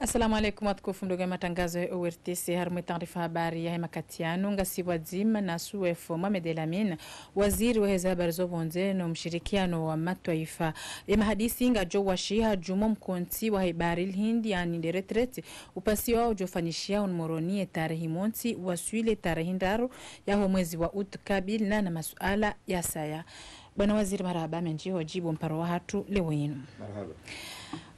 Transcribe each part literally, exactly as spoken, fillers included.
Assalamu alaikum, watukufu mdungao ye matangazo ya O R T C, harumwa ye taarifa habari yahe makati yanu, ngasi pvwadzima na Suwefo Mohamed El Amine, waziri waheze habari zo pvondze no mshirikiano wa matwaifa. Ye mahadisi ngayidjo washiha djuu mwa mkontsi wahe Bahari l'Hindi, yaani nde retraite, upasiwa udjo fanyishiha hunu Moroni ye tarehi montsi, waswili ye tarehi ndraru yaho mwezi wa août, kabili na na masuala ya saya. Bwana waziri, marahaba mendji ho djibu mparo wahatru leo yinu. Marahaba.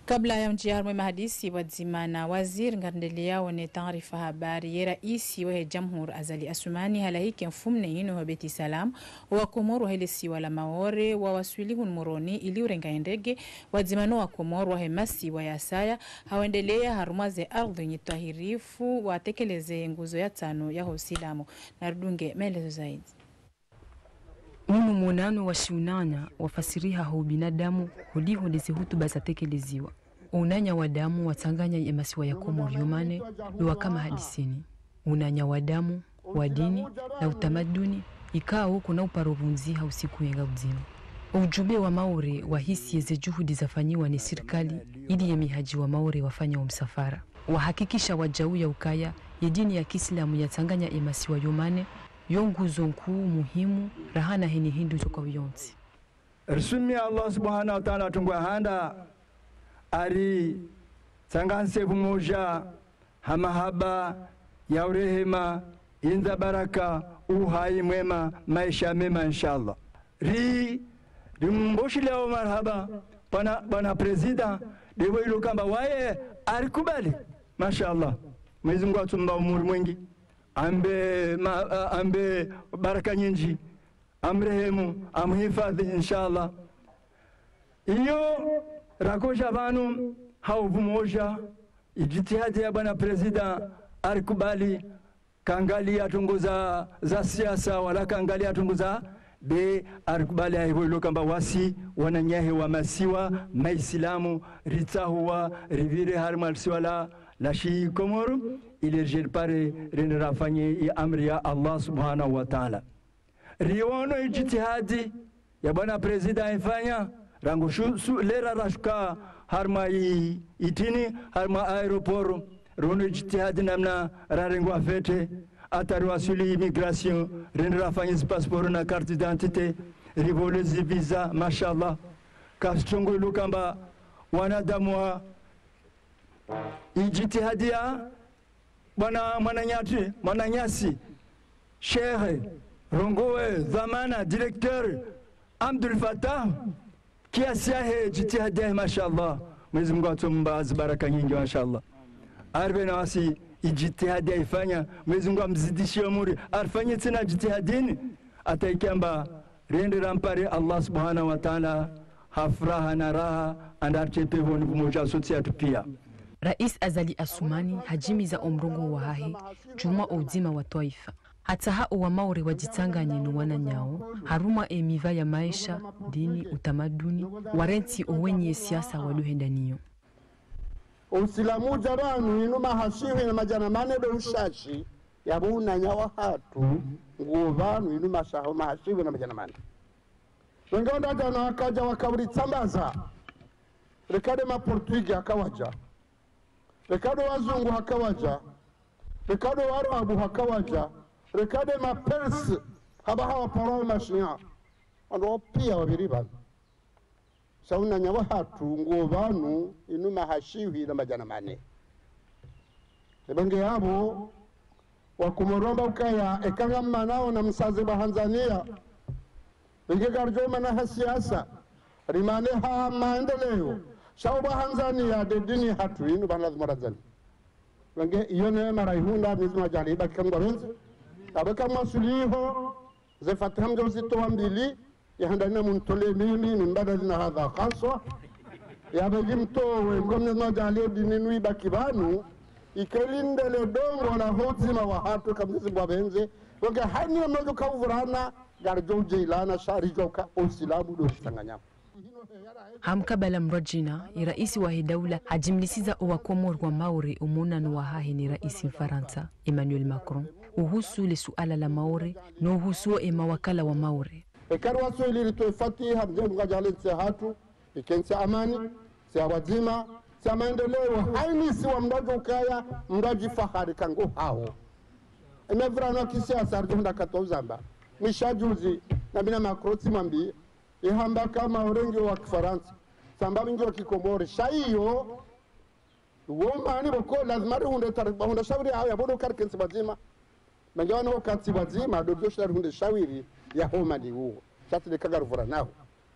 Kabla ya undjia harumwa ye mahadisi pvwadzima na waziri, ngarendeleyao ne taarifa habari. Ye raisi wahe jamhuri Azali Assoumani halahiki mfumone yinu ho Beit-Salam, owa Komori wahe lesiwa la Maore wawaswili hunu Moroni ili urenga ye ndege, pvwadzima no wa Komori wahe masiwa ya saya, ha wendelea harumwa ze ardhwi nyitwahirifu watekeleze ye nguzo ya tsanu yaho usilamu. Narudunge maelezo zaidi. Unu mwonano wa shiunanya wafasiriha ho ubinadamu, holiho ndeze hutuba zatekeleziwa. Unanya wa damu watsanganya ye masiwa ya Komori yo mane, ndo waka mahadisini. Unanya wa damu, wa dini, na utamaduni, ikao kuna uparo pvundzi ha usiku yenga udzima. Ujumbe wa Maore wahisi yeze juhudi zafanyiwa ne sirikali, ili ye mihaji wa Maore wafanye wo msafara. Wahakikisha wadjau ya ukaya, ye dini ya kiislamu yatsanganya ye masiwa yo mane, yo nguzo nkuu muhimu, raha na heni hindru zo kwa uyontsi. Risumia Allah subhanahu wa ta'ala tungwa handa, aritsanganye pvumoja ha mahaba ya urehema, indza baraka, uhai mwema, maesha mema, inshallah. Ri, rimboshiliyao marahaba, bwana, bwana prezida, ndepvo ilo kamba waye arikubali. Mashallah. Mwenyezi Mungu atsumba umuri mwengi. Ambe, ma, a, ambe baraka nyindji. Amrehemu, amuhifadhi, inshallah. Iyo rakoja pvanu ha upvumoja, ijitihadi ya bwana prezida arikubali, kangalia trongo za, za siasa, wala kangalia trongo za, be arikubali haivo ilo kamba wasi, wananyahe wa masiwa, maisilamu, ritsahuwa, ripvire harimwa lisiwa la, la Shikomoro, ili rije ripare, rende rafanye ye amri ya Allah subhanahu wa ta'ala. Riono ijitihadi ya bwana prezida aifanya, rangu shu, su, lera rashuka harimwa i, itini, harimwa aéroport, riono ijitihadi namna rarengwa fête, ata riwaswili immigration, rende rafanye zi passeport na carte d'identité, rivole zi visa, mashallah. Kasi trongo ilo kamba wanadamu wa ijitihadi ya bwana mwananyati, mwananyasi, shehe, rongowe, dhwamana, directeur, Abdul Fattah, kiasi yahe, jitihadi yahe, mashallah. Mwenyezi Mungu atsumba zibaraka nyindji, mashallah. Aripve na wasi, ijitihadi yaifanya, Mwenyezi Mungu amzidishiye umuri, arifanye tsena jitihadini, ata ikamba, rende rampare Allah subhanahu wa ta'ala, ha furaha na raha, anda artse pevoni pvumoja sontsi yatru pia. Rais Azali Assoumani hajimiza omrongoo wahahe, djuu mwa oudzima wa twaifa. Hatsaha owa Maore wajitsanganye no wananyao, harumwa emiva ya maesha, dini, utamaduni, warantsi owenyi ye siasa wadohendaniyo. Usilamu uja pvanu inu maha shihwi na madjana mane ndo ushashi, yapvo unanya wahatru, nguwo pvanu inu mashaho maha shihwi na madjana mane. Wenge wandru djana wakaja wakauri tsambaza, reka nde ma Portugais haka waja, reka ndo wazungu haka waja, reka ndo Waarabu haka waja, reka nde ma Perse, hapvaha waparao ma Shia. Wandru wao pia wapviri pvanu. Sha unanya wahatru nguwo pvanu inu maha shihwi na madjana mane. Eba nge yapvo, wakomori wamba ukaya, eka ngammanao na msaze pvwa Hanzania. Pvenge karidjo mana ha siasa, rimane ha maendeleo. Sha pvwa Hanzania nde dini hatru inu pvanu lazima randzani. Pvenge iyo ne mara ihundra, Mwenyezi Mungu ajaliye ibaki kamwe pvendze. Apvo kamwe wasuliho, ze fatiha mdjo zitowa mbili, ya handani na muntole mimi, min badali na hadha khaswa. Ya bagi mtowe, mko Mwenyezi Mungu ajaliye dini inu ibaki pvanu, ike lindele dongo la ho udzima wahatru eka Mwenyezi Mungu apvendze, pvenge hayina mdru kauvurana, ngaridjo ujeilana, sha ridjuwa uka usilamu ndo utsanganyao. Ha mkabala mdru djina, ye raisi wahe daula hajimlisiza owa Komori wa Maore omonano wahahe ne raisi Mfarantsa, Emmanuel Macron, uhusu le suala la Maore, no uhusu wo emawakala wa Maore. Eka riwaswili ritowe fatiha, Mwenyezi Mungu ajaliye ntsi yahatru, ike ntsi ya amani, ntsi ya pvwadzima, Sa maendeleo, haini isiwa mndru adjo ukaya, mndru adjifahari kangu haho. Eme mvurano wa kisiasa ridjo hundra katu uzamba. Mwisha juzi, na mi na Macron tsimwambie, ihamba kama urengi wa Kifarantsa, samba wingi wa Kikomori. Sha iyo, wo mani boko, lazima rihundre tari-, bahundre shawiri hayo, ya bodo kari kentsi pvadzima. Menge wanu wakati pvadzima, ndo djo shinda rihundre shawiri ya ho mani uwo. Sha tsi leka ngarivuranaho.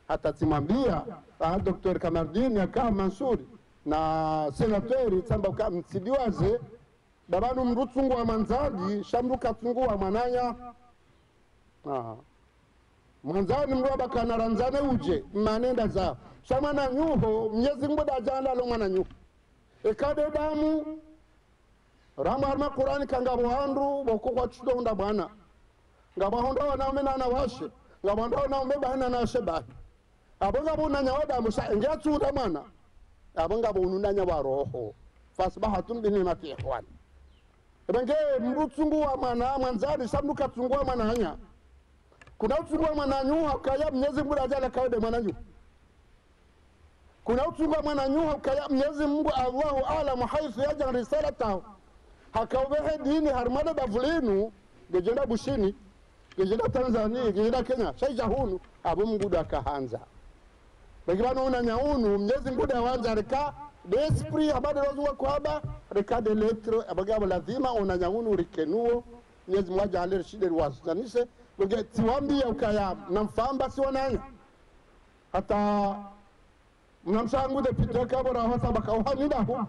Hata tsimwambia, ah, Docteur Kamardine, ya Kaha Mansuri, na sénateur, tsamba uka mtsidiwaze, ba pvanu mndru tsunguwa mwandzani, sha mndru katsunguwa mwananya. Ah. Mwandzani mndru abakana randzane udje, mmanenda za. Sha mwananyaho, Mnyezi Mungu ndadjaanlalo mwananyaho. Eka nde damu, ramu harumwa Kurani ka ngapvo wandru, woko kwatsudo hundra mwana. Ngapvo wahundra wanaume na wanawashe, ngapvo wahundra wanaume bahi na wanawashe bahi. Apvo ngapvo unanya wa damu sha, nge atsuhundra mwana. Apvo ngapvo unanya wa roho. Fasbahatum binimati ikhwan. Ebe nge mndru tsunguwa mwana, mwandzani, sha mndru katsunguwa mwananya. Kuna utsunguwa mwananyaho ha ukaya Mnyezi Mungu ndadjaanla kawe nde mwananyaho. Kuna utsunguwa mwananyaho ha ukaya Mnyezi Mungu, Allahu a'lamu haithu yaj'alu risalatahu. Haka upvehe dini harumwa le davu linu, ngedjenda Bushini, ngedjenda Tanzania, ngedjenda Kenya, sha idja hunu, apvo Mungu ndo akahandza. Baki pvanu unanya unu, Mnyezi Mungu nde wandza reka, nde esprit, hamba nde lozungu kwamba, reka nde lettre, apvo ngapvo lazima unanya unu rikenuwo, Mnyezi Mungu adjaanle rishinde riwazanise, baki tsiwambia ukaya, na mfamba si wananya. Hata mna mshangu député kabora hwa samba ka uhani dahu.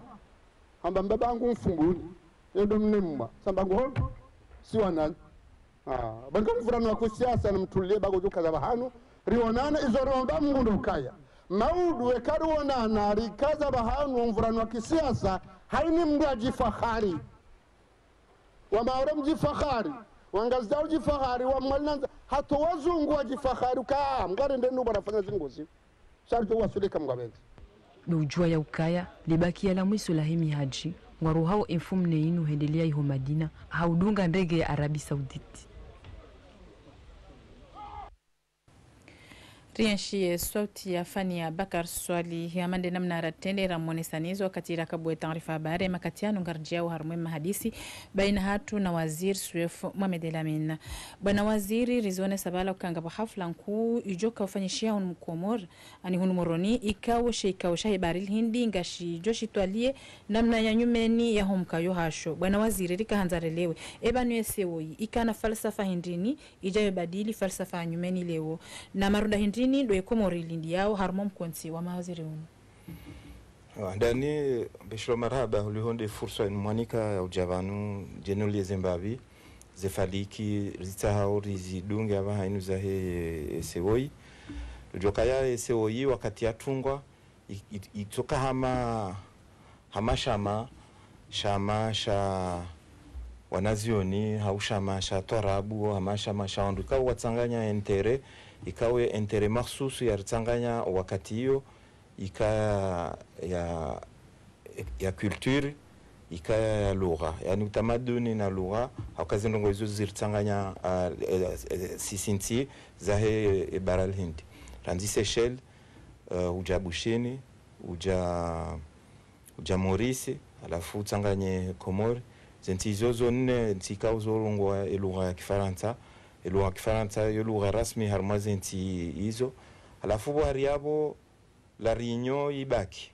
Hamba mbaba hangu Mfumbuni. Yendo mnemma. Samba ngo si wananya. Ah, banga mvurano wa kisiasa na mtulie bago djuka za pvahanu. Rionana izo riomba Mungu ndo ukaya. Maudu eka rionana rikaza pvahanu mvurano wa kisiasa. Haini mndru adjifahari. Wa Maore mdjifahari, wa Ngazidja udjifahari, wa Mwali na Ndza-, hata wazungu wadjifahari, uka, ah, mngari ndenu bwana fanya zingozi. Sha ridjo wasulika mngapvendze. Ndo udjuwa ya ukaya, lebakiya la mwiso lahe mihadji, ngwarohao emfumne inu hendelea iho Madina, ha udunga ndege ya Arabie Saoudite. Rienshi ye sauti ya Fania Bakar Swalihi, hama nde namna ratrende ramwonesanizo wakati rakabuwa taarifa habari, makati yanu ngaridjiyao harumwa emahadisi baina hatru na waziri Souef Mohamed El Amine. Bwana waziri, rizonesa pvala uka ngapvo hafla nkuu idjoka ufanyishiha hunu Komori, ani hunu Moroni, ikao she ikao shahe Bahari l'Hindi ngashidjo shitwalie namna ya nyumeni yaho mkayo hasho. Bwana waziri, rikahandza relewe, epvanu ye COI ikana falsafa hindrini, idjayo badili falsafa ya nyumeni leo. Na marunda hindrini ndo ye Komori ilindiyao harumwa mkontsi wa mawaziri unu. Wa, ndani, Bishiro marahaba, uliho nde fursa inu mwanika ya udja pvanu, djenu liye ze mbapvi, ze faliki, ritsahao, rizidunge apvaha inu zahe, e, COI. Udjokaya, e, COI, wakati yatungwa, i-, i-, itsoka hama, hama shama, shama sha wanazioni, hau shama sha twarabu, hama shama sha wandru. Ikao watsanganya intérêt, ikao ye intérêt makhsusu yaritsanganya wakati iyo, ika ya, ya culture, ika ya lugha. Yaani utamaduni na lugha, hauka zindrongoo izo ziritsanganya, ah, eh, eh, sisi ntsi zahe, eh, Bahari l'Hindi. Randzi Seychelles, eh, udja Bushini, udja, udja Maurice, halafu utsanganye Komori. Ze ntsi izo zo nne, ntsi ikao zorongoa elugha ya Kifarantsa. Elugha ya Kifarantsa yo lugha rasmi harumwa ze ntsi izo. Halafu pvo hari yapvo La Réunion ibaki.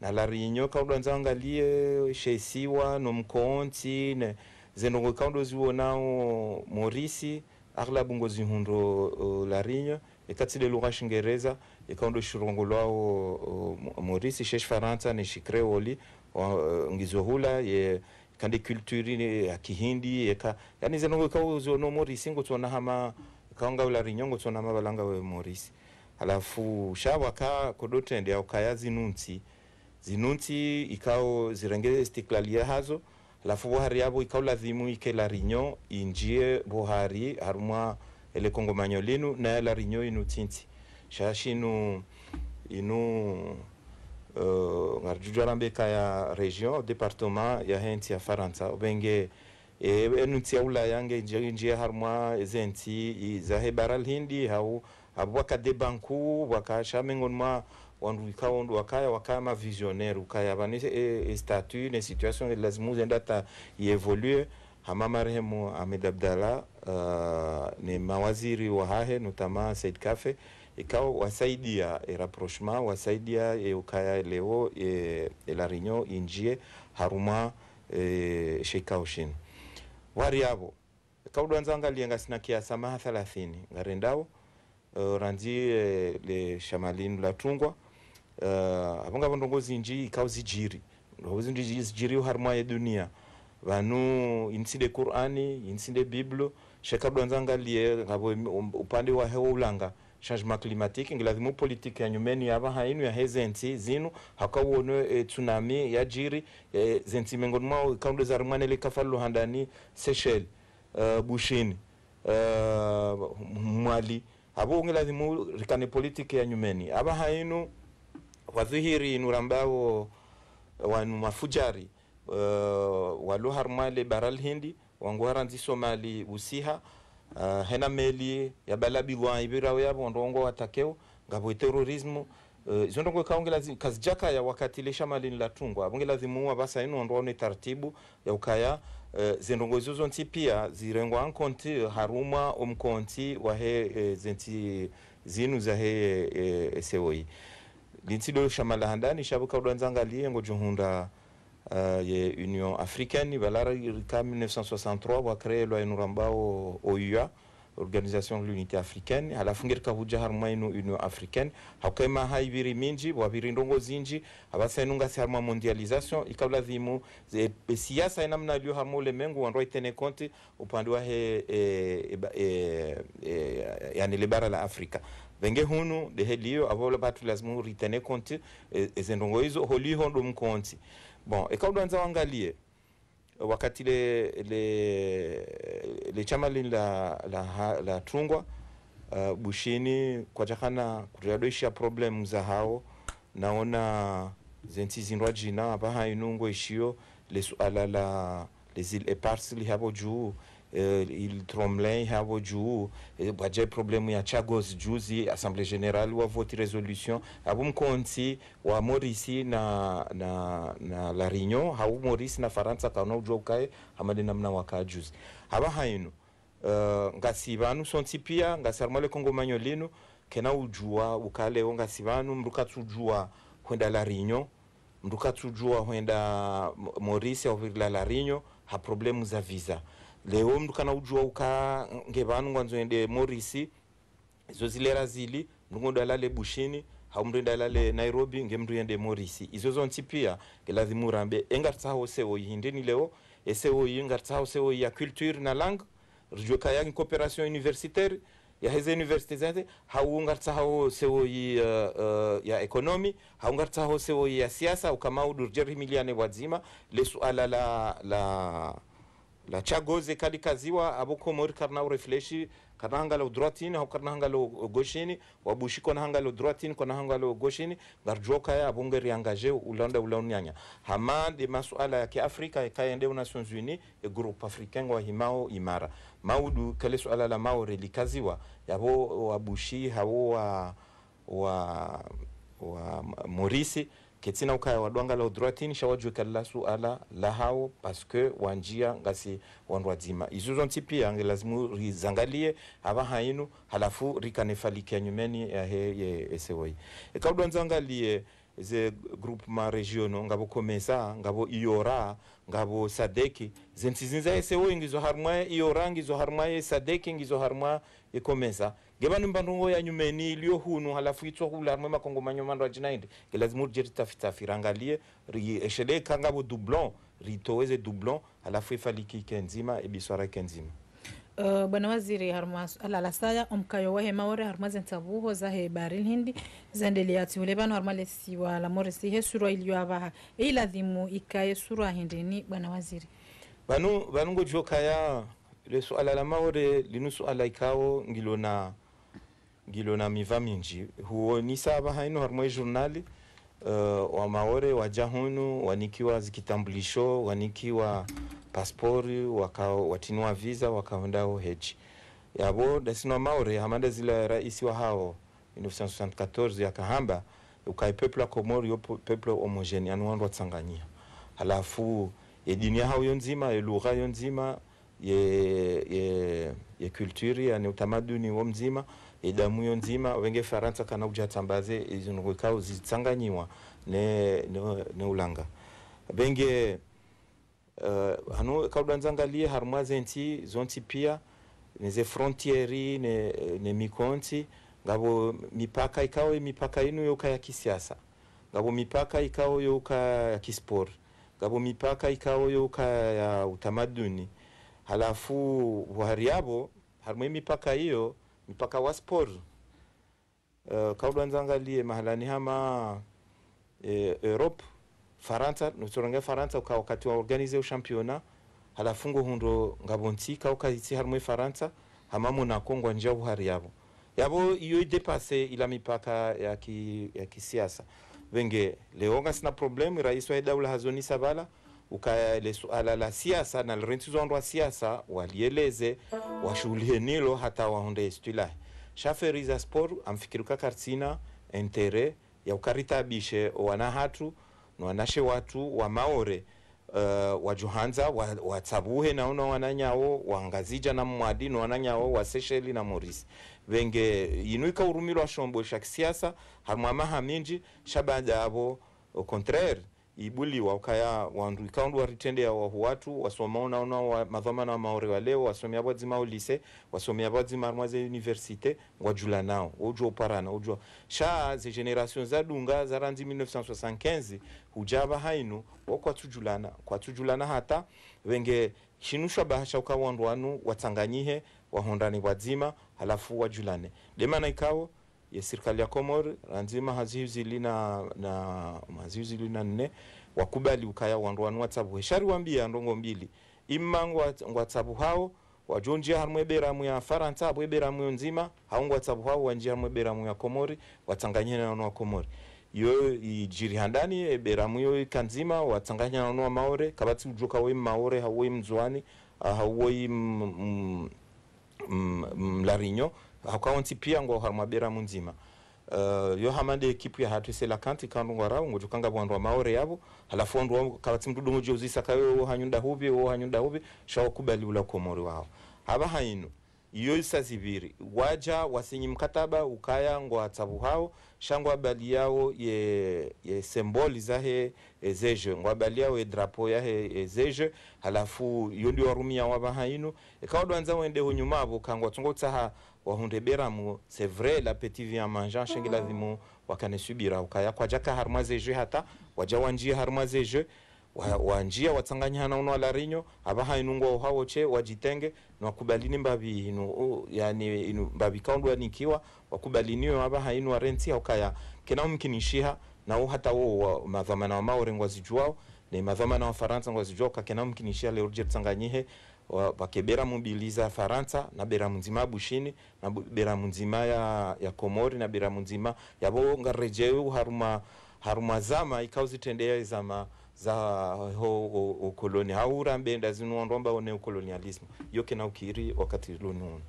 Na La Réunion, kaundo andza angalie she isiwa, no mkontsi, ne, ze ndrongoo kaundo ziwonao Maurice, aghlabu ngozihundro, o, La Réunion, eka tsi le lugha shingereza, eka ndo shirongolwao, o, Mo-, Maurice, she shifarantsa, ne shikreoli, o, ngizo hula, ye, eka nde culture, ne, ya kihindi, eka, yaani ze ndrongoo eka uziwono Maurice, ngotsona hama, eka ngawe La Réunion, ngotsona hama pvala ngawe Maurice. Halafu, sha pvwaka, kodo trende, ya ukaya zinu ntsi, zinu ntsi ikao zirenge istiklali yahazo, halafu pvo hari yapvo ikao lazimu ike La Réunion injie pvo hari harumwa ele kongomanyo linu, na ya La Réunion inu tsi ntsi. Sha shinu inu, eh, ngaridjudjua rambe kaya région, département yahe ntsi ya Farantsa, ubenge, eh, enu ntsi ya Ulaya nge injie, injie harumwa eze ntsi i-, zahe Bahari l'Hindi, hau, hapvo pvwaka débat nkuu, pvwaka sha mengoni mwa wandru ikao ndo wakaya, wakaya ma visionnaire, ukaya pvanu e, e statut, ne situation lazimu zende hata i évoluer, hama marehemu Ahmed Abdallah, eh, ne mawaziri wahahe, notamment Said Kafe, ikao wasaidia e rapprochement, wasaidia e ukaya leo, e, e La Réunion injie harumwa, eh, she ikao shinu. Wari apvo, eka udjwandza angalie ngasina kiasi maha thalathini ngarendao, eh, randzi, eh, le shama linu latungwa, eh, apvo ngapvo ndrongoo zinji ikao zijiri. Ndrongoo zinji zi-, zijiri harumwa ye dunia. Pvanu, yinu tsi nde Kur'ani, yinu tsi nde Bible, sha eka udjwandza angalie, ngapvo im-, um-, upande wahe wo ulanga, changement climatique, ngilazimu politique ya nyumeni ya pvaha inu yahe zentsi zinu, haka uono, eh, tsunami yajiri, eh, zentsi mengoni mwao, ikao ndo zarimwa nele kafa lilo handani, Seychelles, eh, Bushini, eh, Mwali. Apvo ngilazimu rikane politique ya nyumeni. Apvaha inu, wadhwihiri inu rambao wanu mafujari, eh, walo harumwa le bara l'Hindi, wangu harandzi Somali usiha, eh, hena meli ya balabilwa ipvirao yapvo, wandru wangu watakeo, ngapvo e terrorisme, eh, izo ndrongoo ikao ngilazi-, kazijakaya wakati le shama linu latungwa. Apvo ngilazimu apvasa inu wandru waone taratibu ya ukaya, eh, ze ndrongoo izo zontsi pia zirengwa en compte harumwa o mkontsi wahe, eh, zentsi zinu zahe, eh, eh, C O I. Linu tsi ndo shama la handani, sha pvo eka udjwandza angalie ngodjo hundra, eh, ye Union Africaine, pvala rika mille neuf cent soixante-trois, pvwa créelwa inu rambao O U A, Organisation de l'Unité Africaine, halafu ngerika hudja harumwa inu Union Africaine, hauka e maha ipviri minji, pvwapviri ndrongoo zinji, apvasa inu ngasi harumwa mondialisation, ikao lazimu, ze, e siasa ina namna ilio harumwa ulemengu, wandru wa i tenir compte, upande wahe, eh, eh, ba-, eh, eh, yaani le bara la Afrika. Pvenge hunu, ndehe liyo, apvo la pvatsu lazimu ri tenir compte, eh, eh, ze ndrongoo izo, holiho ndo mkontsi. Bon, eka udjwandza wangalie, wakati le, le, le shama linu la, la ha-, latungwa, eh, Bushini, kwadjakana, kudjado ishia problème zahao, naona zentsi zindrwadjina, apvaha inu ngo ishio, le suala la, les îles éparses li hapvo juu, eh, île Tremblay hapvo juu, eh, pvwadja problème ya Chagos juzi, Assemblée Générale wa vote résolution, apvo mkontsi wa Maurice na, na, na La Réunion, hau Maurice na Farantsa kauna udjua ukaye, hama nde namna waka juzi. Apvaha inu, eh, ngasi pvanu sontsi pia, ngasi harumwa le kongomanyo linu, kena udjua uka leo ngasi pvanu, mndru katsudjua hwenda La Réunion, mndru katsudjua hwenda Mo-, Maurice au pviri La, La Réunion, ha problème za visa. Leo mndru kana udjua uka nge pvanu ngwandzo ende Maurice, izo zilera zili, mndru ngodjo lala Bushini, hau mndru ende lala Nairobi, nge mndru yende Maurice. Izo zontsi pia, ngilazimu rambe, e ngaritsaho C O I hindrini leo, e C O I, ngaritsaho C O I ya culture na langue, ridjue kaya ni coopération universitaire, yaheze université zate, hau ngaritsaho C O I, eh, eh, ya économie, hau ngaritsaho C O I ya siasa, uka maudu ridje rihimiliane pvwadzima, le suala la, la, la Chagos kalikaziwa, apvo Komori karina uréfléchi, karina hangalia o droitini, hau karina hangalia o gauchini, wa Bushi kwana hangalia o droitini, kwana hangalia o gauchini, ngaridjua ukaya apvo ngeri engagé ulanda ula unyanya. Hama nde masuala ya kiafrika, eka yende o Nations Unies, e groupe africain ngwahimao imara. Maudu kale suala la Maore likaziwa, yapvo wa Bushi, hapvo wa, wa, wa Maurice, ketsina ukaya wadjo angalia o droitini, sha wadjue kale la suala lahao, parce que wandjia ngasi wandru wadzima. Izo zontsi pia ngilazimu rizangalie, apvaha inu, halafu rikane faliki ya nyumeni yahe ye C O I. Eka udjo andza angalie, ze groupements régionaux, ngapvo COMESA, ngapvo IORA, ngapvo SADC, zentsi zindza ye C O I ngizo harumwa ye IORA, ngizo harumwa ye SADC, ngizo harumwa ye COMESA. Nge pvanu mba ndrongoo ya nyumeni ilio hunu, halafu itswa hula harumwa ye makongomanyo mandrwadjina indi. Ngilazimu ridje ritafitafi, rangalie, rieshelee eka ngapvo doublon, ritowe ze doublon, halafu ye faliki ike ndzima, ye biswara ike ndzima. Eh, bwana waziri, harumwa suala la saya, o mkayo wahe Maore harumwa ze ntsapvuho zahe bahari l'Hindi, zaendelea tsi hule pvanu harumwa le siwa la Maurice, he sura ilio apvaha, e ilazimu ikaye sura hindrini, bwana waziri? Pvanu, pvanu ngodjo kaya, le suala la Maore, linu suala ikao ngilo na ngilo na miva mindji. Huonesa apvaha inu harumwa ye journal, eh, wa Maore wadja hunu, wanikiwa zikitambulisho, wanikiwa pasipori, waka, watriniwa visa, waka hwenda ho hedji. Yapvo, ndasi no Maore, hama nda zila raisi wahao, mille neuf cent soixante-quatorze, yakahamba, Uka ye peuple ya Komori yo pe-, peuple homogène, yaani wandru watsanganyiha. Halafu, ye dini yahawo yo ndzima, ye lugha yo ndzima, ye, ye, ye culture, yaani utamaduni wo mdzima, ye damu yo ndzima, pvenge Farantsa kana udja tsambaze, izo ndrongoo ikao zitsanganyiwa ne, ne, ne ulanga. Pvenge, eh, hanu kaudandza ngaliye harumwa ze ntsi zontsi pia, ne ze frontières, ne, ne mikontsi, ngapvo mipaka ikao, mipaka inu yoka ya kisiasa. Ngapvo mipaka ikao yoka ya kisport. Ngapvo mipaka ikao yoka ya utamaduni. Halafu, pvo hari yapvo, harumwa ye mipaka iyo, mipaka wa sport. Eh, kaudandza ngaliye mahalani hama, eh, Europe, Farantsa, nutsoronga Farantsa, uka wakati wa organiser o championnat, halafu ngohundro ngapvo ntsi, kauka itsi harumwa ye Farantsa, hama Monaco ngwandjia pvo hari yapvo. Yapvo iyo idépassé ila mipaka ya ki, ya kisiasa. Pvenge, leo ngasina problème, rais wa ye daula hazonisa pvala, ukaya le suala la siasa, na lirentsi zo wandru wa siasa, walieleze, washuhulihe nilo, hata wahundre istwilahi. Sha affaire za sport, ngamfikiri uka karitsina intérêt, ya uka ritaabishe, o wana hatru, no wanashe watru, wa Maore, eh, wadjohandza, wa, watsabuhe na uno wananyawo, wa Ngazidja na Mwali, no wananyawo, wa Seychelles na Maurice. Pvenge, inu ika urumilwa shombo sha kisiasa, harumwa maha mindji, sha baada yapvo, au contraire, ibuliwa, ukaya wandru, ikao ndo waritrendeya wahu watru, wasoma una una wa, madhwamana wa Maore wa leo, wasomea pvwadzima o lycée, wasomea pvwadzima harumwa ze université, ngwadjulanao, udjua uparana, udjua. Sha ze génération zadunga, za randzi mille neuf cent soixante-quinze, hudja pvaha inu, wo kwatsudjulana, kwatsudjulana hata, pvenge, shinu shwa bahasha uka wandru wanu, watsanganyihe, wahundrane pvwadzima, halafu wadjulane. Nde mana ikao, ye sirikali ya Komori, randzi maha zihwi zili na, na, maha zihwi zili na nne, wakubali ukaya wandru wanu watsabuhe. Sha riwambia ndrongoo mbili. Imma ngwa, ngwatsabuhao, wadjondjia harumwa ye beramu ya Farantsa, apvo ye beramu yo ndzima, hau ngwatsabuhao, wandjia harumwa ye beramu ya Komori, watsanganyihe na wanu wa Komori. Yo idjiri handani, ye beramu yo ika ndzima, watsanganyiha na wanu wa Maore, kapvatsi udjoka woyi Maore, hau woyi Mndzuani, ah, hau woyi m-, m-, m-, m-, Mlarinyo, hauka wontsi pia ngwao harumwa beramu ndzima. Eh, yo hama nde ekipu ya hatru Cœlacanthes, ikao ndo ngwarao, ngodjoka ngapvo wandru wa Maore yapvo, halafu wandru wao, kapvatsi mndru ndo ngodjo uzisa kayo, wo hanyu nda hupvi, wo hanyu nda hupvi, sha wakubali ula Komori wao. Hapvaha inu, iyo isa zipviri. Wadja wasinyi mkataba, ukaya ngwatsabuhao, sha ngwabaliyao ye, ye symbole zahe, e, ze jeux, ngwabaliyao ye drapeau yahe, e, ze jeux, halafu iyo ndiyo warumia wapvaha inu. Eka wadwandza wende ho nyuma apvo, ka ngwatsongo tsaha wahundre beramu, c'est vrai, l'appétit vient en mangeant, sha nge lazimu wakane subira, ukaya kwadjaka harumwa ze jeux hata, wadja wandjia harumwa ze jeux, wa, wandjia watsanganyiha na uno wa La Réunion, apvaha inu ngwao hawo she, wadjitenge, no wakubalini mbapvi inu, u, yaani inu mbapvi ikao ndo wanikiwa, wakubalini yo apvaha inu warentsi, haukaya kena umkinishiha, na u hata wo wa, madhwamana wa Maore ngwazidjuao, ne madhwamana wa Farantsa ngwazidjuao, ka kena umkinishiha leo ridje ritsanganyihe, wa, pvwake beramu mbili za Farantsa, na beramu ndzima ya Bushini, na bu-, beramu ndzima ya, ya Komori, na beramu ndzima, yapvo ngaredjeo harumwa, harumwa zama, ikao zitrendeya zama za ho, o, o koloni. Hau rambe nda zinu wandru wamba one o colonialisme. Yo kena ukiri wakati lunu unu.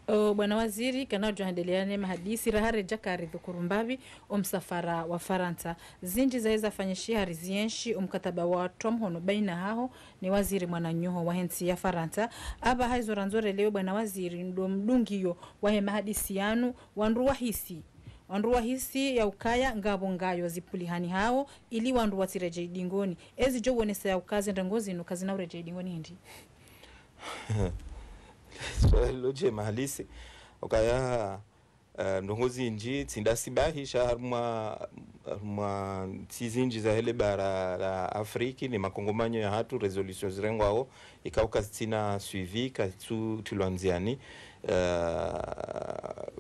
O, bwana waziri, kana udjo hendelea ne mahadisi, raha redja karidhukuru mbapvi, o msafara wa Farantsa. Zindji zahe zafanyishiha rizienshi, o mkataba watrwa mhono baina haho, ne waziri mwananyaho wahe ntsi ya Farantsa. Apvaha izo randzo relewe bwana waziri, ndo mdungio wahe mahadisi yanu, wandru wahisi. Wandru wahisi ya ukaya ngapvo ngayo zipvulihaniwao, ili wandru watsiredjei dingoni. Ezi djo wonesa ya uka ze ndrongoo zinu kazina uredjei dingoni hindri. Swali lo djema halisi. Ukaya, eh, ndrongoo zindji, tsi nda sibahi sha harumwa, harumwa ntsi zindji zahe le bara la Afriki, ne makongomanyo ya hatru, résolutions zirengwao, ikao kazitsina suivi, kazitsu tilwa ndziani. Eh,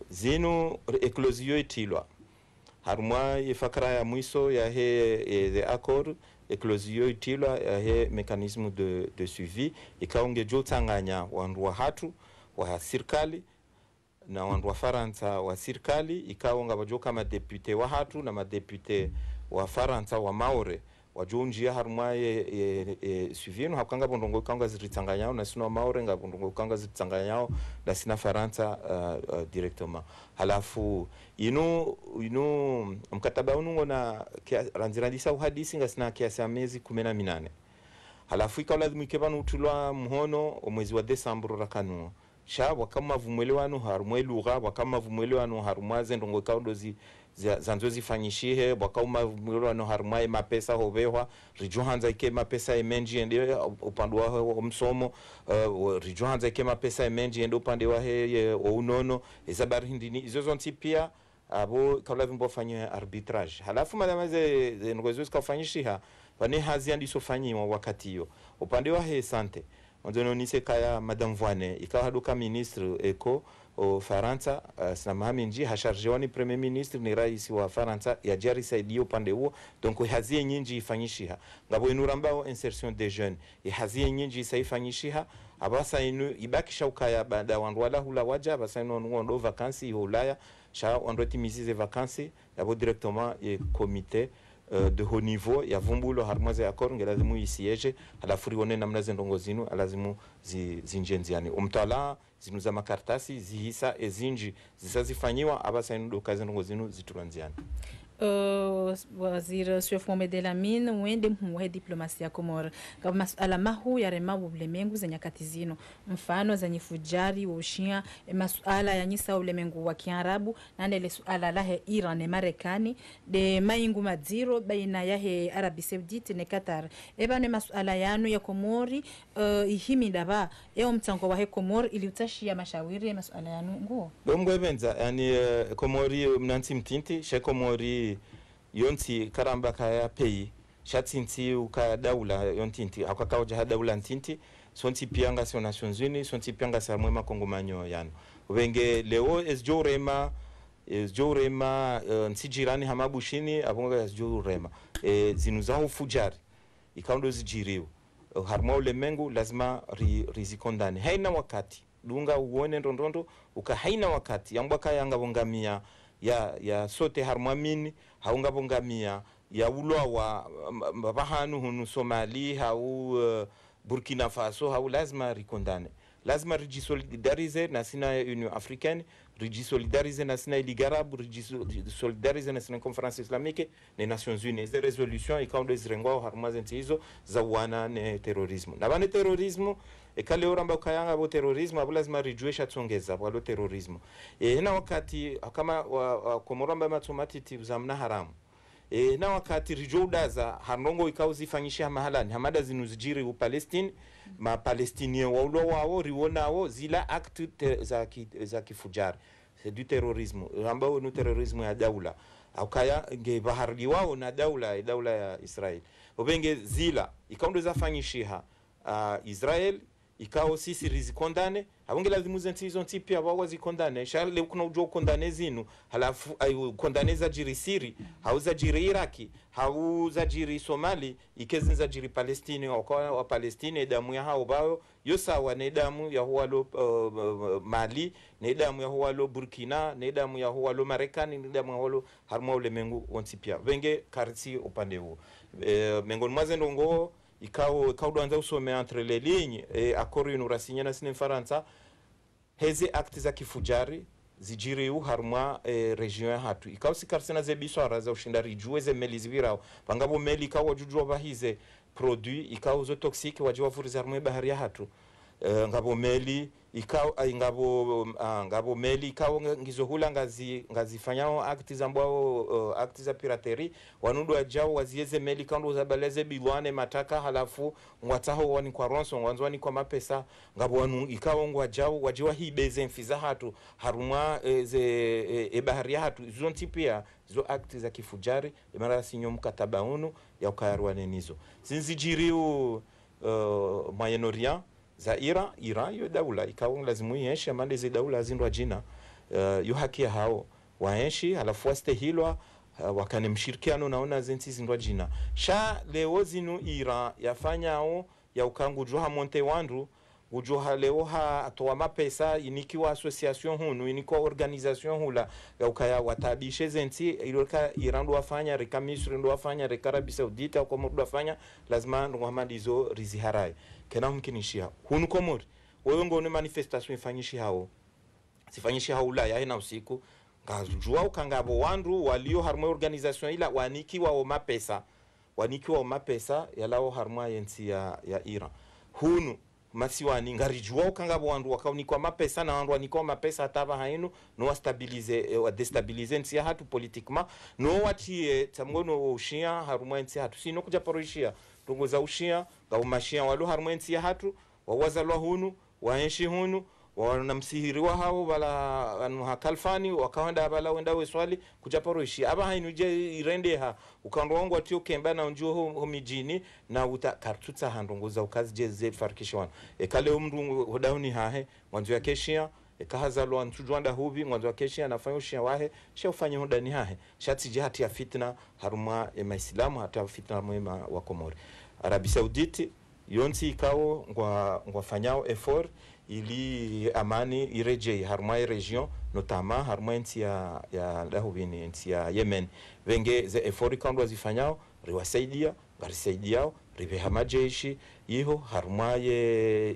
zinu, éclosion yo itrilwa. Harumwa ye fakara ya mwiso yahe, eh, the accord, éclosion yo itrilwa yahe mécanisme de, de suivi, ikao ngedjo tsanganya wandru wa hatru, wa sirikali, na wandru wa Farantsa wa sirikali, ikao ngapvadjoka madéputés wa hatru na madéputés wa Farantsa wa Maore, wadjo undjia harumwa ye, ye, ye suivi inu, hauka ngapvo ndrongoo ikao ngazi ritsanganyao, na sisi no Maore, ngapvo ndrongoo ikao ngazi ritsanganyao, na sisi na Farantsa, euh, euh, directement. Halafu, inu, inu, mkataba unu ngona, kia, randzi randisa uhadisi ngasina kiasi ya mezi kume na minane. Halafu ikao lazimu ike pvanu utrilwa mhono, o mwezi wa Desambru rakanao. Sha, pvwaka mavumwelewano harumwa e lugha, pvwaka mavumwelewano harumwa ze ndrongoo ikao ndo zi, za, zandzo zifanyishihe, pvwaka mavumwelewano harumwa e mapesa hopvehwa, ridjo handza ike mapesa ye mendji yende upande wahe o msomo, eh, o, ridjo handza ike mapesa ye mendji yende upande wahe ye, o unono, eza bari hindrini, izo zontsi pia, apvo ikao lazimu pvwafanywe arbitrage. Halafu madama ze, ze ndrongoo izo zikaufanyishiha, pvane hazi yandiso fanyiwa wakati iyo. Upande wahe santé, ondzo nonise kaya Madame Voine, ikao haduka ministre eko, o Farantsa, eh, sina maha mindji, hashargewa ni Premier Ministre, ni raisi wa Farantsa, yadje yarisaidiye upande uwo. Donc, hazi yenyindji ifanyishiha. Ngapvo inu rambao insertion des jeunes, ihazi yenyindji isa ifanyishiha, apvasa inu ibakisha ukaya baada wandru wala hula wadja, apvasa inu wandru ngwendo vacances iho Ulaya, sha wandru watimizi ze vacances, yapvo directement ye comité, euh, de haut niveau, yavumbulwa harumwa ze accords, nge lazimu isiéger, halafu rione namna ze ndrongoo zinu, lazimu zi, zindjie ndziani. O mtwalaa, zinu za makartasi, zihisa, ezindji, zisa zifanyiwa, apvasa inu ndo uka ze ndrongoo zinu zitrilwa ndziani. Euh, waziri Souef Mohamed El Amine, wende mhuu wahe diplomasia ya Komori. Ngapvo masuala mahuu yaremao ulemengu ze nyakati zinu. Mfano, za nyifujari, wo ushia, e masuala yanyisa ulemengu wa kiarabu, na nde le suala lahe Iran ne Marekani, nde maingu madziro baina yahe Arabie Saoudite ne Qatar. Eba ne masuala yanu ya Komori, eh, ihimi ndapvi, eo mtsango wahe Komori ili utsashiya mashawiri ya masuala yanu nguo. Ndo mngwe pvendza, yaani, eh, Komori mna ntsi mtiti, she Komori yo ntsi karamba kaya pays, sha tsi ntsi uka daula yo ntiti, hauka kaudja ha daula ntiti, sontsi pia ngasi o Nations Unies, sontsi pia ngasi harumwa e makongomanyo yanu. Upvenge leo ezidjo urema, ezidjo urema, eh, ntsi jirani hama Bushini, apvo ngazidjo urema. Eh, zinu za ufujari, ikao ndo zidjiriwo. Eh, harumwa ulemengu, lazima ri, rizikondane. Haina wakati, dunga uone ndrondrondro, uka haina wakati, yambwa kaya ngapvo ngamia ya, ya sauter harumwa mine, hau ngapvo ngamia ya ulwawa, m-, m-, pvahanu hunu Somali, hau, eh, Burkina Faso, hau lazima rikondane. Lazima ridjisolidarize na sisi na Union Africaine, ridjisolidarize na sisi na Ligue Arabe, ridjiso-, ridjisolidarize na sisi na Conférence Islamique, ne Nations Unies. Ze résolutions, ikao ndo zirengwao harumwa ze ntsi izo, za uwana ne terrorisme. Na pvane terrorisme, eka leo ramba ukaya ngapvo terrorisme, apvo lazima ridjuwe sha tsongeza, pvwalo terrorisme. E, hena wakati, kama wa, wa, Komoro amba matso matiti uzamna haramu. E, na wakati ridjo udaza, ha ndrongoo ikao zifanyishiha mahalani, hama nda zinu zidjiri u Palestine, ma Palestiniens waulwa wao, riwonao, zila acte te-, za ki-, za kifujari. C'est du terrorisme. Ramba wonu terrorisme ya daula. Haukaya nge pvahariliwao na daula, daula ya Israel. Upvenge zila, ikao ndo zafanyishiha, ah, Israel, ikao sisi rizikondane, apvo nge lazimu ze ntsi izo ntsi pia pvao wazikondane, sha leo kuna udjo ukondane zinu, halafu, ayi, ukondane zadjiri Syrie, hau zadjiri Iraki, hau zadjiri Somali, ike zinu zadjiri Palestine, waka wa Palestine, edamu yahao pvao, yo sawa ne damu yaho walo, eh, Mali, ne damu yaho walo Burkina, ne damu yaho walo Marekani, ne damu yaho walo harumwa ulemengu wontsi pia. Pvenge karitsi upande uwo. Eh, mengoni mwa ze ndrongoo, ikao, ikao ndo wandza usome entre les lignes, e, accord inu rasinya na sisi ne Farantsa, heze acte za kifujari, zidjiriwo harumwa, e, région yahatru. Ikao si karisina ze biswara za ushinda ridjuwe ze meli zipvirao. Pvangapvo meli ikao wadjudjuwa pvahize produit, ikao zo toxique wadji wavuriza harumwa e bahari yahatru. E, ngapvo meli, ikao, ai, ngapvo, ah, ngapvo meli, ikao nge-, ngizo hula ngazi, ngazifanyao acte zambwao, eh, acte za piraterie, wanu ndo wadjao waziye ze meli ikao ndo zabaleze bilwane mataka, halafu ngwatsaho wanikwa rançon, ngwandzo wanikwa mapesa, ngapvo wanu ikao ngwadjao, wadje wahibe ze mfi zahatru, harumwa, eh, ze, eh, e bahari yahatru, zontsi pia, zo acte za kifujari, e mara sinyo mkataba unu, ya ukaya rwane nizo. Zinu zidjiriwo, eh, Moyen-Orient, za Iran, Iran yo daula, ikao lazimu ienshi, hama nde ze daula zindrwadjina, eh, yo haki yahao, waenshi, halafu wastehilwa, eh, wakane mshirikiano nao na ze ntsi zindrwadjina. Sha leo zinu Iran yafanyao, ya uka ngudjo ha monter wandru, Udjo ha leo ha atowa mapesa, inikiwa association hunu, inikiwa organisation hula, ya ukaya wataabishe zentsi, ilo ka Iran ndo wafanya, reka Misri ndo wafanya, reka Arabie Saoudite, au Komori ndo wafanya, lazima ndrongoo hama ndizo riziharaye. Kena humkinishiha. Hunu Komori, wewe ngone manifestation ifanyishihao. Zifanyishihao Ulaya, hena usiku. Ngadjuwao ukaya ngapvo wandru walio harumwa organisation ila wanikiwao mapesa. Wanikiwao mapesa yalawao harumwa yentsi ya, ya Iran. Hunu, masiwani, ngaridjuwao ukaya ngapvo wandru wakaonikiwa mapesa na wandru wanikiwao mapesa hata pvahanu, no wastabiliser, eh, wadéstabiliser ntsi yahatru politiquement, no watriye tsamgo no ushia harumwa yentsi yahatru. Sino kudjaparo ishia, ndrongoo za ushia, ngapvo mashia walo harumwa yentsi yahatru, wawazalwa hunu, waenshi hunu, wana msihiri wahao, pvala wanu hakalfani, wakawenda pvala wenda weswali, kudjaparo ishi. Apvahanu dje irendeha, ukandro wangu watio kemba na undjio ho, ho midjini, na uta kartsutsaha ndrongoo za ukazi dje ze farikisho wanu. Eka leo mndru ngu, hodahoni hahe, ngwandzo yake shia, eka hazalwa ntsudjuwa ndahupvi, ngwandzo yake shia, nafanye ushia wahe, sha ufanye hodahoni hahe. Sha tsidje hatia fitna, harumwa ye maislamu, hatia fitna harumwa ye ma, wa Komori. Arabie Saoudite, yontsi ikao ngwa, ngwafanyao effort ili amani iredjei harumwa ye région, notamment harumwa yentsi ya, ya dahupvini, yentsi ya Yemen. Pvenge ze effort ikao ndo wazifanyao, riwasaidia, ngarisaidiao, ripveha majeshi, iho harumwa ye,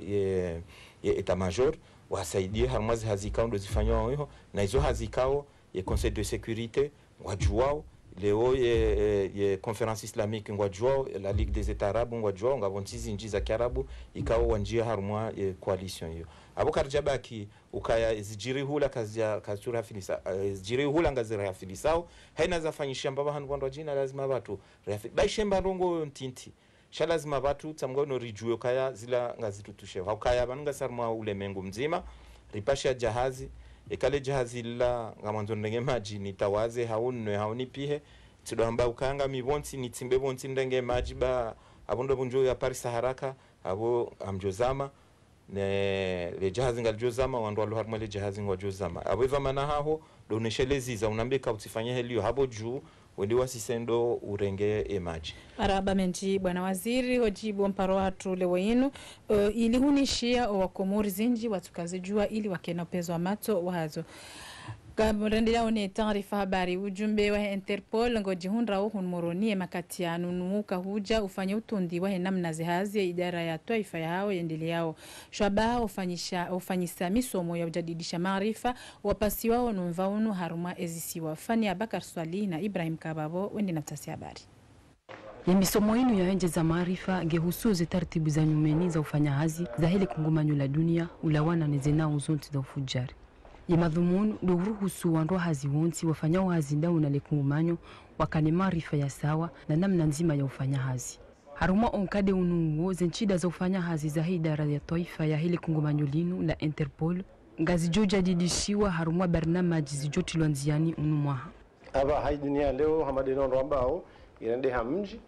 ye, ye état-major, wasaidie harumwa ze hazi ikao ndo zifanyao iho, na izo hazi ikao ye Conseil de sécurité, ngwadjuwao, leo ye, ye, ye Conférence Islamique ngwadjuwao, la Ligue des États Arabes ngwadjuwao, ngapvo ntsi zindji za Kiarabu, ikao wandjia harumwa ye coalition iyo. Apvo karidjabaki, ukaya zidjiri hula kazia, kazitsurihafilisa, eh, zidjiri hula ngazirihafilisao, haina zafanyisha mbapvi hanu pvandru wadjina lazima pvatru, rihafi, baishe mba ndrongoo ntiti. Sha lazima pvatru tsamgo no ridjuwe ukaya zila ngazitrutusheo. Haukaya pvanu ngasi harumwa ulemengu mdzima, ripasha jahazi, eka le jahazi lila ngamwandzo nirenge madji, nitawaze, hau ninwe, hau nipvihe, tsindo hamba ukaya ngami pvontsi, nitsimbe pvontsi nirenge madji ba, apvo ndo pvundjo ya parisa haraka, apvo ngamdjo zama, ne le jahazi ngalidjo zama, wandru walo harumwa le jahazi ngwadjo zama. Apvo ipva mana haho, ndo uneshelezi za unambe ka utsifanye helio hapvo dju, wende wasise ndo urenge ye madji. Marahaba mendji, bwana waziri, hodjibu mparo wahatru leo inu, eh, ili hunishia owakomori zindji watsukaze djuwa ili wakena upvenuzi wa matso wahazo. Kamrendelea ne taarifa habari, ujumbe wa Interpol ngodjihundrao hunu Moroni ye makati yanu nuka hudja ufanye utundi wahe namna ze hazi ye idara ya twaifa yahao yendeleao. Shwabaha ufanyisha, ufanyisa misomo ya ujadidisha maarifa, wapasiwao no mva unu harumwa ezisiwa. Fani Abakar Swalihi na Ibrahim Kababo, wende na utafiti habari. Ye misomo inu ya wendjeza maarifa nge husu ze taratibu za nyumeni za ufanya hazi zahe le kungumanyo la dunia, ulawana ne ze nau zontsi za ufudjari. Ye madhumuni ndo uruhusu wandru wa hazi wontsi wafanyao hazi ndawo na le kungumanyo wakane maarifa ya sawa na namna ndzima ya ufanya hazi. Harumwa onkade unu uwo, ze ntsida za ufanya hazi zahe idara ya twaifa yahe le kungumanyo linu la Interpol ngazidjo jadidishiwa harumwa barnamaji zidjo tilwa ndziani unu mwaha. Apvaha ye dunia leo, hama de no wandru wambao, irendeha mdji.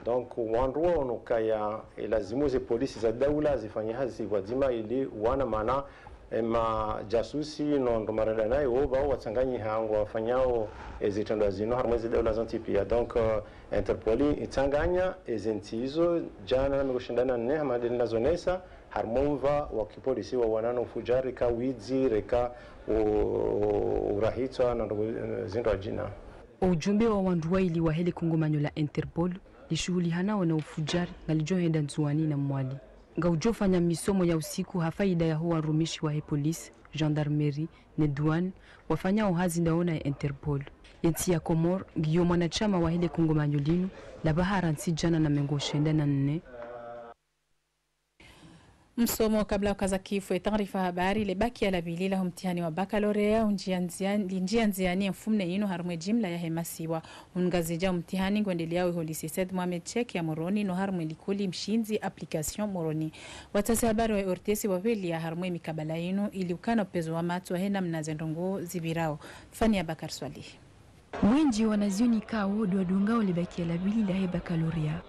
Donc, wandru waono ukaya, eh, lazimu ze polisi za daula zifanye hazi pvwadzima ili wana mana, eh, majasusi no wandru marenda nayo, wo pvao watsanganyiha ngwafanyao, eh, zitrendwa zinu harumwa ze daula zontsi pia. Donc, eh, Interpol itsanganya, eh, ze ntsi izo, djana na mengo shenda na nne, hama de nazonesa, harumwa omva wa kipolisi wa uwana no ufudjari, reka widzi, reka u-, u-, urahitswa na ndrongoo, eh, zindru wadjina. Ujumbe wa wandru waili wahe le kungumanyo la Interpol lishuhulihanao na ufudjari ngalidjo henda Ndzuwani na Mwali. Ngaudjo fanya misomo ya usiku ha faida yaho warumishi wahe polisi, gendarmerie, ne douane, wafanyao hazi ndawo na Interpol. Ye ntsi ya Komori ngiyo mwanashama wahe le kungumanyo linu la bahara ntsi djana na mengo shenda na nne. Msomo kabla ukaza kifu ye taarifa habari, le bakia la pvili laho mtihani wa baccalauréat, undjia ndzia, lindjia ndziani ye mfumne inu harumwa ye jimla yahe masiwa. Ungazidja mtihani ngwendeleao iho lycée Said Mohamed Cheikh ya Moroni no harumwa likoli Mshindzi Application Moroni. Watafiti habari wa O R T C wapvelia harumwa ye mikabala inu ili ukana upvenuzi wa matso wahe namna ze ndrongoo zipvirao. Fani Abakar Swalihi. Mwendji wanazioni kao ndo wadungao le bakia la pvili lahe baccalauréat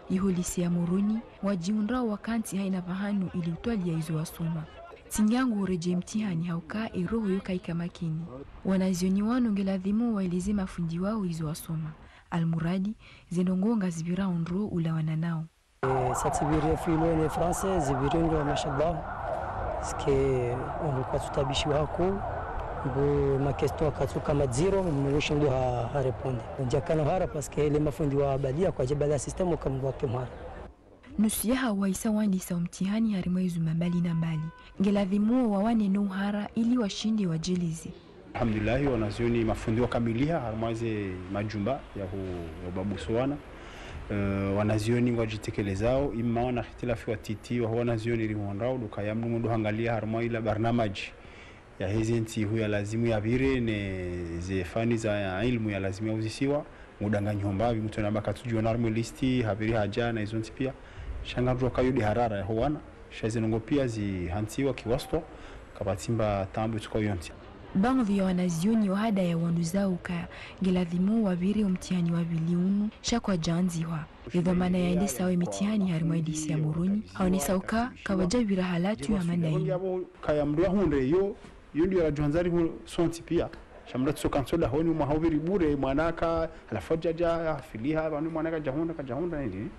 iho lycée ya Moroni, wadjihundrao wakantsi haina pvahanu ili utwalia izo wasoma. Tsi nyangu uredjei mtihani hauka eroho yo kaika makini. Wanazioni wanu nge ladhimu waeleze mafundi wao izo wasoma. Almuradi, ze ndrongoo ngazipvirao ndro ulawana nao. Eh, sa tsipviri ye filo ne français, zipviri ndro, mashallah. Parce que on veut pas tutabishiwa haku, mbo ma question wakatsuka madziro, mbo shindo ha, ha répondre. Ndjakana hara parce que les mafundi wa balia kwa djebala système uka mbo wake mhara. Nusu yahawo wahisa wandisa omtihani harimwa ezuma mbali na mbali. Ngeladhimu wawane no uhara ili washinde wadjeleze. Alhamdulillahi, wanazioni mafundi wakamiliha harimwa ze majumba ya hu-, ya ubabuso wana. Eh, wanazioni ngwadjitekelezao, imma wana hitilafi wa titi, waho wanazioni rihondrao, ndo kaya mndru mndru hangalia harimwa ila barnamaji ya heze ntsihu ya lazimu yapvire ne ze fani za ilmu ya lazimu yauzisiwa, mudanganyiho mbapvi, mutru namba katsudjuwa na harimwa listi, hapviri hadja na izo ntsi pia. Sha ngamdjuwa kayo de harara yaho wana, sha ize ndrongoo pia zihantsiwa kiwastwa, kapvatsi mba taabu itsuka uyontsi. Baadhwi ya wanazioni wahada ya wanduzao uka ngeladhimu wapvire omtihani wa pvili unu, sha kwadjaandzihwa. Ye dhwamana ya endesao emitihani harimwa e lycée ya Moroni, haonesa uka kawadjapvira halatu ya manda inu. Kaya mndru yahundre yo, yo ndiyo radjuhandza rihu sontsi pia. Sha mndru atsoka ntsoda honi mwaha upviri bure, mwana aka, halafu hadjadja, hafiliha, pvanu mwana kadjahundra, kadjahundra, nini.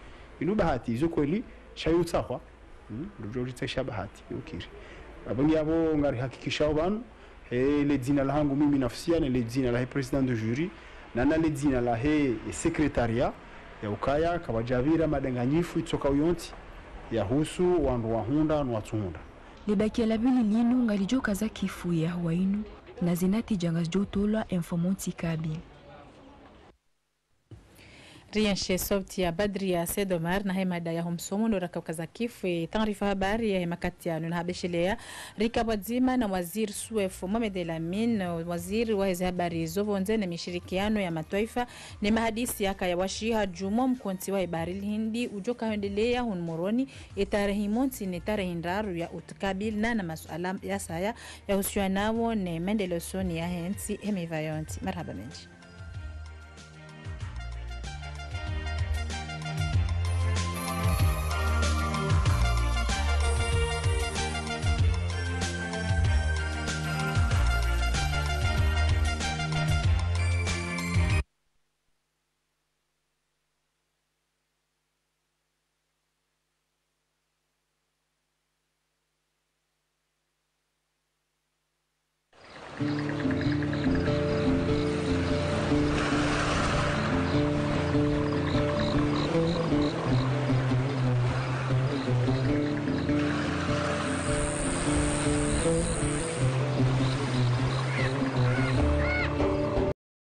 Inu bahati, izo kweli, sha yo utsahwa. Hmm? Ndudjo ritsahisha bahati, yo ukiri. Apvo ngi apvo ngarihakikishao pvanu, he le dzina lahangu mimi nafsia, ne le dzina lahe président de jury, na na le dzina lahe secrétariat, ya ukaya, kawadjapvira madanganyifu itsoka uyontsi, yahusu wandru wahundra no watsuhundra. Libakia la pvili linu ngalidjo kaza kifu yahuwa inu, na zinatija ngazidjo utolwa e mfumontsi kabili. Rienshi sauti ya Badria Said Omar na he mada yaho msomo ndo rakaukaza kifu e taarifa habari yahe makati yanu na habeshelea. Rika pvwadzima na waziri Souef Mohamed El Amine, waziri waheze habari zo pvondze ne mishirikiano ya matwaifa, ne mahadisi yakaya washiha djuu mwa mkontsi wahe bahari l'Hindi udjo kaendelea hunu Moroni, e tarehi montsi ne tarehi ndraru ya utukabili na na masuala yasaya yahusiana nawo ne maendeleo usoni yahe ntsi he miva yontsi. Marahaba mendji.